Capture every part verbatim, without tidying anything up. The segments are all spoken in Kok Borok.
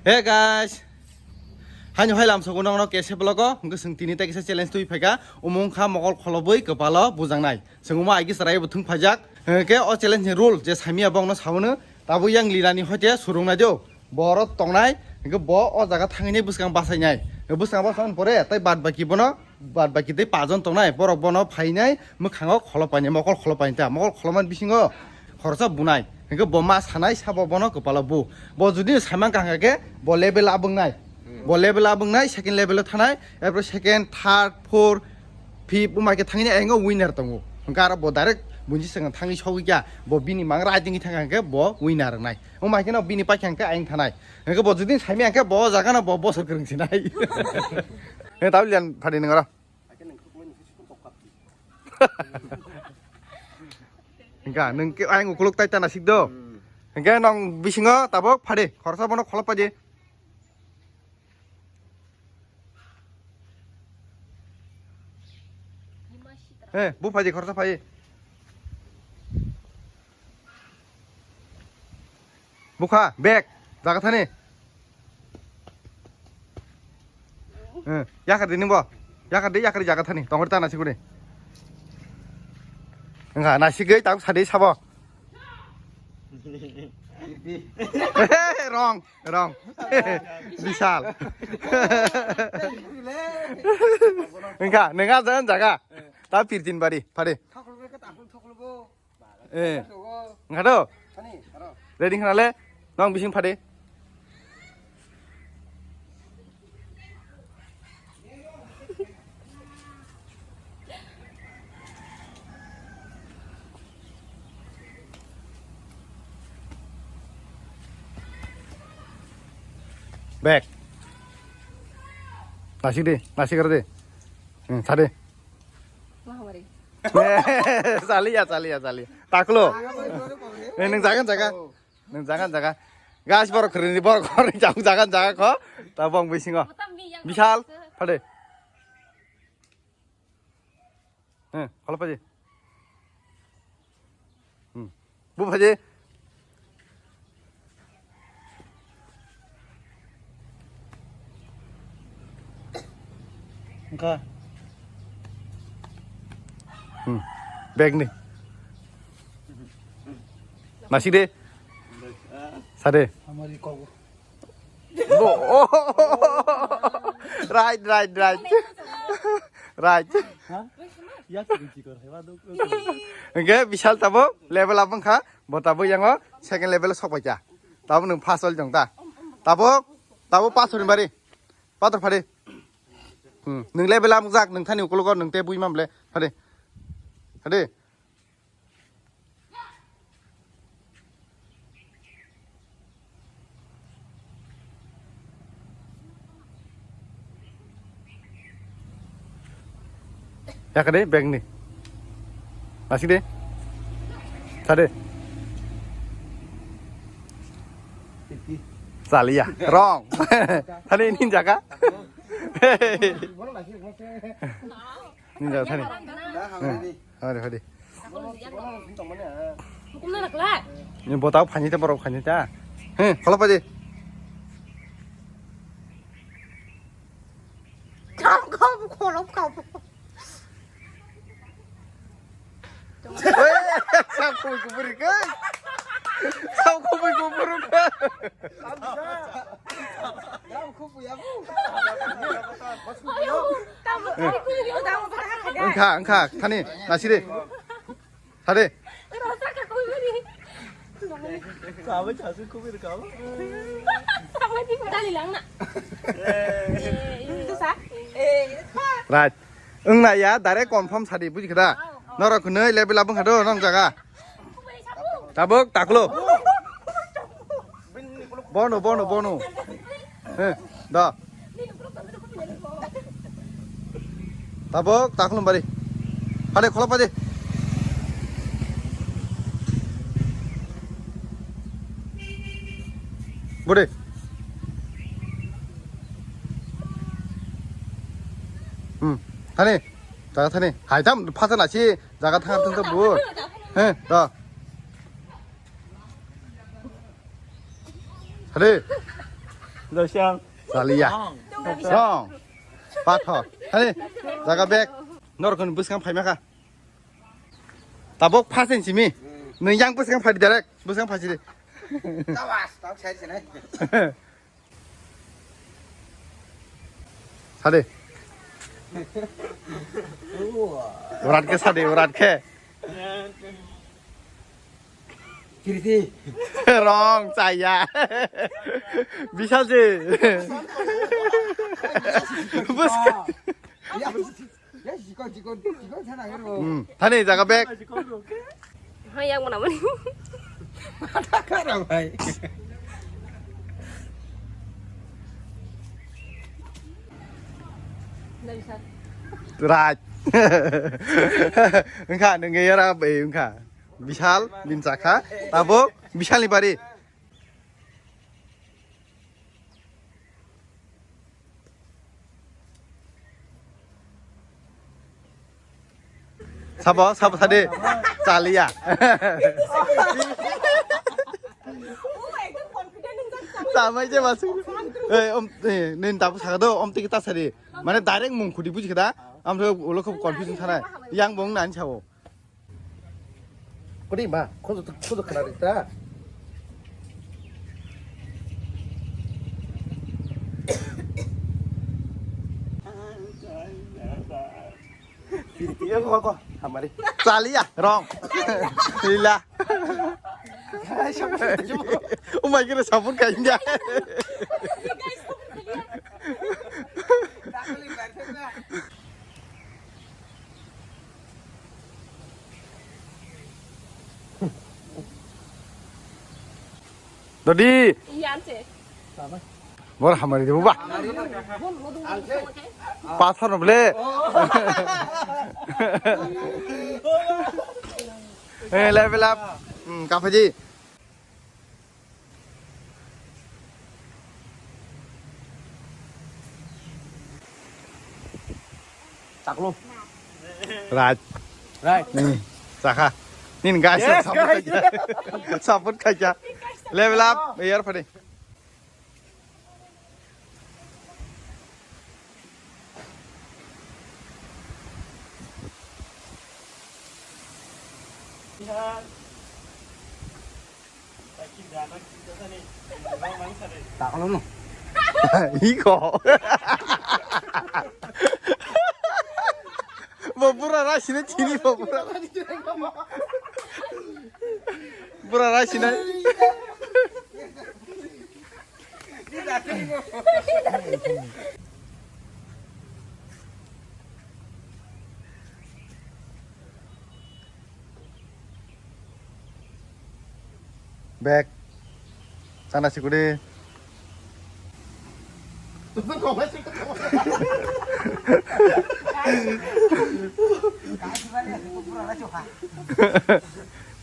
Hey guys, haino hai lamsogo nongno kese vlogo, hwnkhe chwng tini tai kisa challenge twi phaikha, omo wngkha mokol kholobwi kwpalo bujaknai. Chwng omo aigi chwrai bo thung phaijak, hwnkhe o challenge ni rule je saimia bongno sabono, tabuk yang lirani hoite surung nai do. Borok tongnai, hwnkhe bo o jaga thangwi bwskang basainai. Bwskang basaimani pore tai bad baki bono Bad baki tei pajon tongnai, borok bono phainai, mwkhango kholo painai, mokol kholo painai ta, mokol kholo man bisingo khoroksa bunai, hwnkhe bo ma sanai sabo bono kwpalo bu. Bo judi saiman kaham khe bo level abwngnai. Bo level abwngnai, second level o thanai, erpor second, third, fourth, fifth, buma khe thangni ayang o winner tongo. Hwnkhe aro bo direct bunji swngo thangwi sogwi kya, bo bini mang rai tingwi thangkha hwnkhe bo winner wngnai. Wngma khe no bini paikha hwnkhe ayang thanai. Hwnkhe bo judi saimya hwnkhe bo jaga no bo bosor kwrwng sinai. He tabuk lian phadi nang aro. Hwnkhe nung khe ayang ukuluk tai ta nasik do. Hwnkhe nong bisingo tabuk phadi khoroksa bono kholop paidi. He, bu phaidi khoroksa phai. Bukha, bag, jaga thani. Eh, yakar di ningbo. Yakar di, yakar di jaga thani. Tongor ta nasiguni. Wngkha, nasigwi tak sadi sabo. Wrong, wrong. Bishal. Wngkha, nengha jan jaga. Ta pirtin bari, phade. Eh. Wngkha do? Ready khna le? Nong bising phade. Back. Nasik de, nasik de. Hmm, thade. Mahamari. Chaliya, chaliya, chaliya. Taklo. Eh, nung jagan jaga. Nung jagan jaga. Guys, borok khrini, borok khrini, jagan jaga, jagan jaga kho. Ta bong bisingo. Bishal, phade. Eh, kholo phaji. Hmm. Bu phaji. Wngkha. Hmm. Bag ni. Nasik de. Sade. Amari kogo. Bo-, oh. Right, right, right. Right. Ha? Yak chikon chikon hai ba dok. Hwnkhe Bishal tabuk level up wngkha, bo tabuk yango second level o sok paikha. Tabuk nwng first ol jong ta. Tabuk, tabuk pathor ni bari. Pathor phadi. Hmm, nwng level up wngjak, nwng thani ukologo nwng tei bui mamle. Phadi. Phadi. Yakade bag ni. Nasik de. Sade. Chaliya. Wrong. Thani nin jaga. Nin jaga thani. Hadi, hadi. Ni botao phani ta, borok phani ta. He, kholo phaji. Kam, kam, kholo, kam. Oi, sam khubui kubur ke. Sam khubui kubur ke. Wngkha, wngkha, thani, nasiri. Thade. Right. Wngna ya, direct confirm sadi, buji kha da? Norok hwnwi level up wngkha do, nong jaga. Tabuk, taklo. Bono, bono, bono. He, da. Tabuk, taklo bari. Phade, kholo phade. Bode. Hmm, thani. Jaga thani. Hai tam, phasa na si. Jaga thang thang bu. He, da. Hade. Dosyang. Chaliya. Wrong. Wrong. Pathor. Hey, jaga bag. Norokni bwskang phaima kha. Tabok first time simi. Nwng yang bwskang phai di direct. Bwskang phai sidi. Tawas, tabok sai sinai. Sade. Urat khe sade, urat khe. Kirti. Wrong, chaya. Bisal je. Bwskang. Ya, ya, jikon, jikon, jikon sana hero. Hmm, thani jaga bag. Hai, yang mana mana? Kara bhai. Right. Wngkha, nwng yara bai wngkha. Bishal, bin chakha. Tabuk, Bishal ni bari. Sabo, sabo sade. Chaliya. Chamai je masuk. Eh, om, eh, nin tapu sakado, om tiki ta sade. Mane direct mung khudi buji kada. Am ulo khub confusion thanai. Yang bong nan chao. Kodi ma, khojo to, khojo khna ri ta. Piri piri ko ko, hamari. Chaliya, wrong. Lila. Umai kira sabun kainga. Dodi. Iya, Ance. Bor hamari de buba. Pathor no ble. Eh, level up. Hmm, kapaji. Taklo. Right. Right. Hmm. Chakha. Nin guys, yes, support guys. Khaikha. Support khaikha. Level up, air pade. Taklo no. Iko. Bo bura ra sini chini bo bura. Bura ra sini. Bag. Sana sikuri.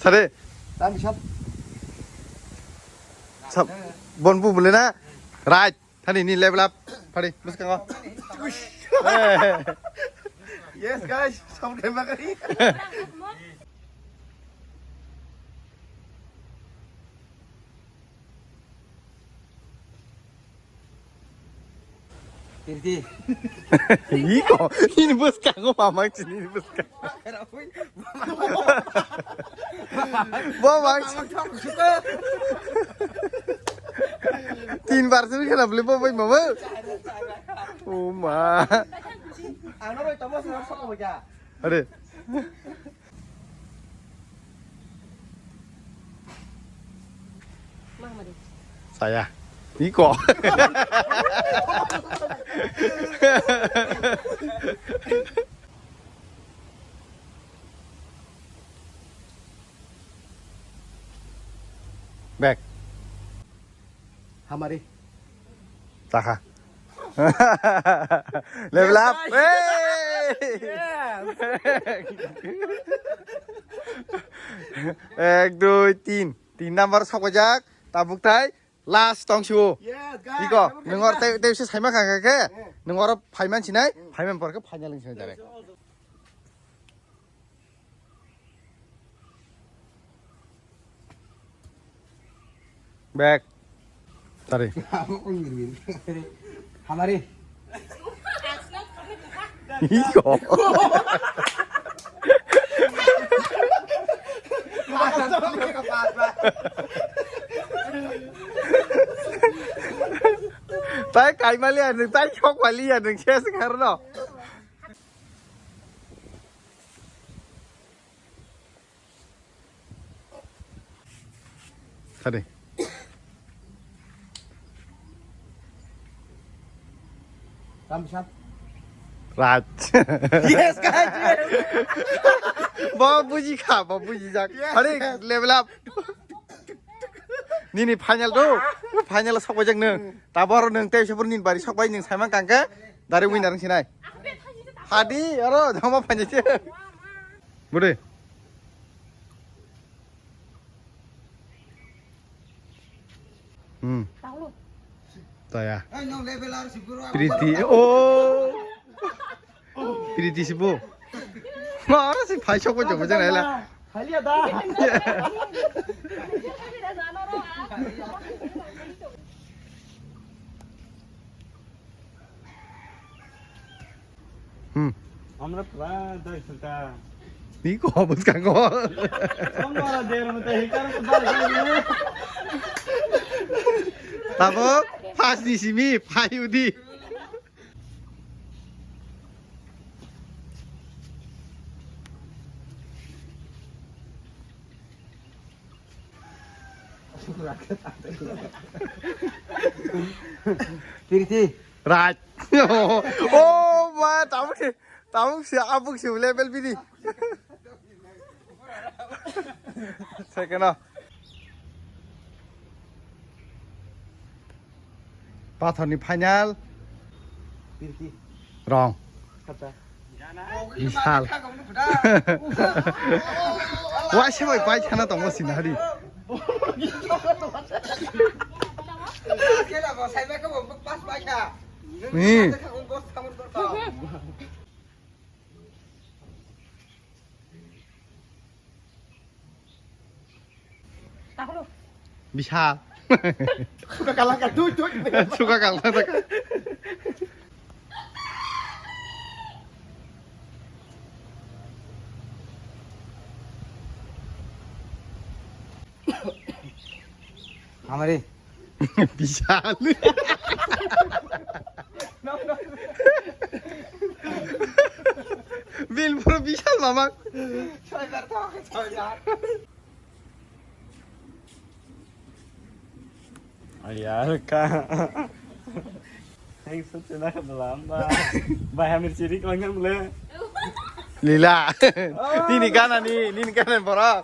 Sare. Sab. Bon bu bule na. Right. Thani ni level up. Phari, bwskango. Yes, guys, sab khe bakari. Tirti. Iko, ini bwskango mamang sini ini bwskango. Bo bang. Tin bar sini kena beli bo bai mama. Oh ma. Ano roi tamo sini sokong baca. Are. Saya. Iko. Back. Hamari. Taha. Level up. Hey! Ek, dui, tin. Tin number sokojak. Tabuk thai. Last tong siwo. Yes, guys. Iko, nung or tei tei se saima kha kha khe. Nung or phaiman sinai, phaiman por khe final wng sinai direct. Back. Tari. Hamari. Iko. Tai kaimali ya, tai chok wali ya, nung ses karno. Tadi. Ram sap. Raj. Yes, guys, yes. Bo buji kha, bo buji jak. Yes, Hari, yes. Level up. Nini final do. Final sok bajak nung. Tabor nung tei sabur nini bari sok bai nung saimang kangke. Dari winner nung sinai. Hadi, aro, jama final se. Bude. Hmm. Taya. Priti. Oh. Priti sibu. Ma si phai sok bajak bajak naila. Haliya da. Hmm. Amra pura dai santa. Ni ko bus ka ko. Amra der mata hikar ko dai. Tabo, pas di simi, payu di. Pirti. Right. Oh, ma, tabuk si, tabuk si, abuk si, level bidi. Second. Pathorni final. Pirti. Wrong. Kata. Bishal. Wa se bai pai khana tongo sinari. Ni. Bishal. Suka kalang ka, tui, tui. Suka kalang ka. Hamari. Bishal. Bil puro bishal mamang. Soibar to, soibar. Ayar ka. Heng sutse na ka dalam ba. Ba hamir cirik langam le. Lila. Nini kana ni, nini kana borok.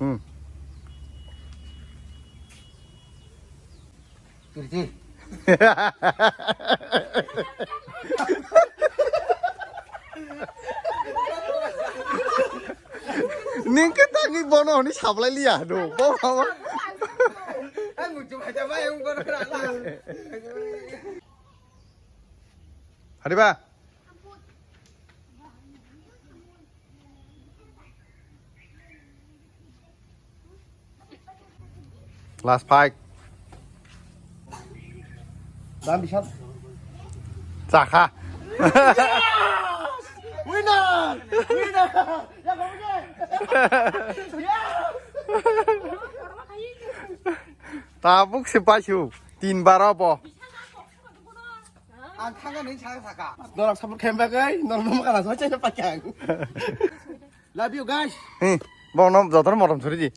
Hmm. Pirti. Ning ke tangi bono ni sablai liya do. Bo mama. Ang mutu baca bayang bono rala. Hari ba. Last fight. Dan bisa. Saka. Winner! Winner! Tabuk si pasu. Tin baro bo. Ang thangna nini saka saka. Norok support khaima bagwi, norok nokha na soi chai paikha ang. Love you guys. He, bo no jotor morom suri di.